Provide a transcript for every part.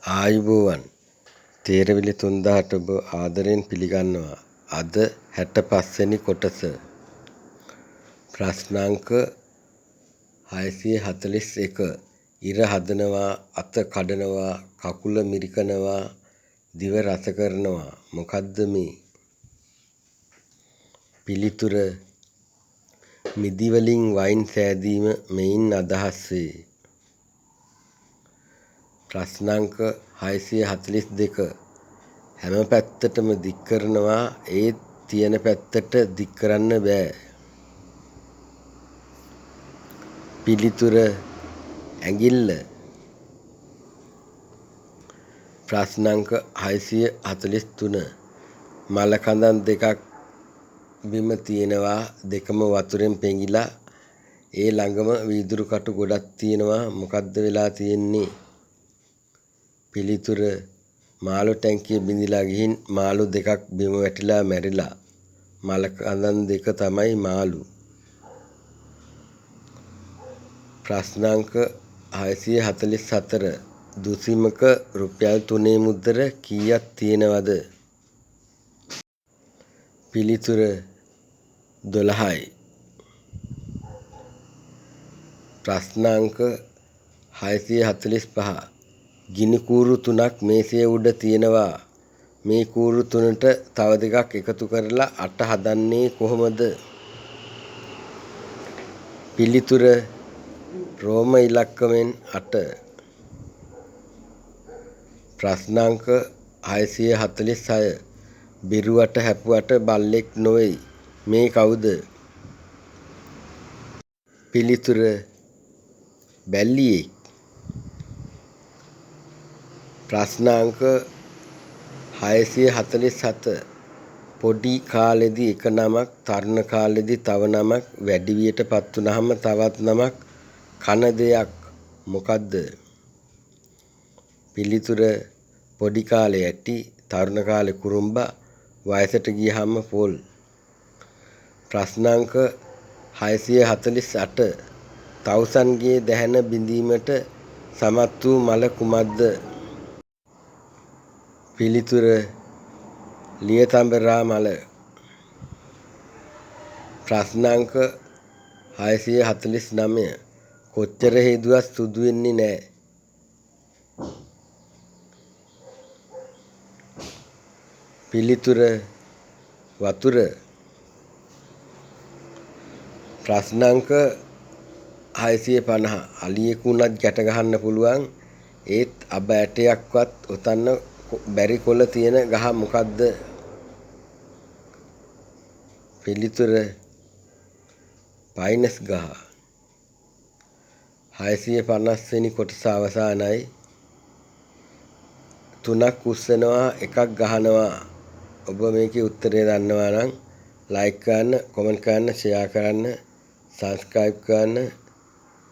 ආයුබෝවන්. තේරවිලි 3000ට ඔබ ආදරයෙන් පිළිගන්නවා. අද 65 වෙනි කොටස. ප්‍රශ්න අංක 641. ඉර හදනවා, අත කඩනවා, කකුල මිරිකනවා, දිව රස කරනවා. මොකද්ද මේ? පිළිතුර: මිදි වලින් වයින් සෑදීම මෙයින් අදහස් වේ. ප්‍රශ්න අංක 642. හැම පැත්තටම දික් කරනවා, ඒත් තියෙන පැත්තට දික් කරන්න බෑ. පිළිතුර: ඇඟිල්ල. ප්‍රශ්න අංක 643. මල කඳන් දෙකක් බිම තියෙනවා, දෙකම වතුරෙන් පෙඟිලා, ඒ ළඟම වීදුරු කටු ගොඩක් තියෙනවා. මොකද්ද වෙලා තියෙන්නේ? පිළිතුර: මාළු ටැංකිය බිඳිලා ගිහින් මාළු දෙකක් බිම වැටිලා මැරිලා. මල කඳන් දෙක තමයි මාළු. ප්‍රශ්න අංක 644. දුසිමක රුපියල් 3 මුද්දර කීයක් තියෙනවද? පිළිතුර: 12යි. ප්‍රශ්න අංක 645. ගිනි කූරු තුනක් මේසය උඩ තියෙනවා. මේ කූරු තුනට තව දෙකක් එකතු කරලා 8 හදන්නේ කොහොමද? පිළිතුර: රෝම ඉලක්කමෙන් 8. ප්‍රශ්න අංක 646. බිරුවට හැපුවට බල්ලෙක් නොවෙයි. මේ කවුද? පිළිතුර: බැල්ලියෙක්. ප්‍රශ්න අංක 647. පොඩි කාලෙදි එක නමක්, තරුණ කාලෙදි තව නමක්, වැඩිවියට පත් වුනහම තවත් නමක්, කන දෙයක්. මොකද්ද? පිළිතුර: පොඩි කාලේ ඇටි, තරුණ කාලේ කුරුම්බා, වයසට ගියහම පොල්. ප්‍රශ්න අංක 648. තවුසන්ගේ දැහැණ බිඳීමට සමත් වූ මල කුමක්ද? පිළිතුර: ලියතඹරා මල. ප්‍රශ්න අංක 649. කොච්චර හේදුවත් සුදු වෙන්නේ නෑ. පිළිතුර: වතුර. ප්‍රශ්න අංක 650. අලියෙකු වුණත් ගැට ගහන්න පුළුවන්, ඒත් අබ ඇටයක්වත් ඔතන්න බැරි කොළ තියෙන ගහ මොකක්ද? පිළිතුර: පයිනස් ගහ. 650 වෙනි කොටස අවසానයි. තුනක් උස්සනවා, එකක් ගහනවා. ඔබ මේකේ උත්තරය දන්නවා නම් ලයික් කරන්න, කොමන්ට් කරන්න, ෂෙයා කරන්න, සබ්ස්ක්‍රයිබ් කරන්න.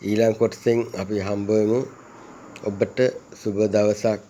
ඊළඟ කොටසෙන් අපි හම්බ වෙමු. ඔබට සුබ දවසක්.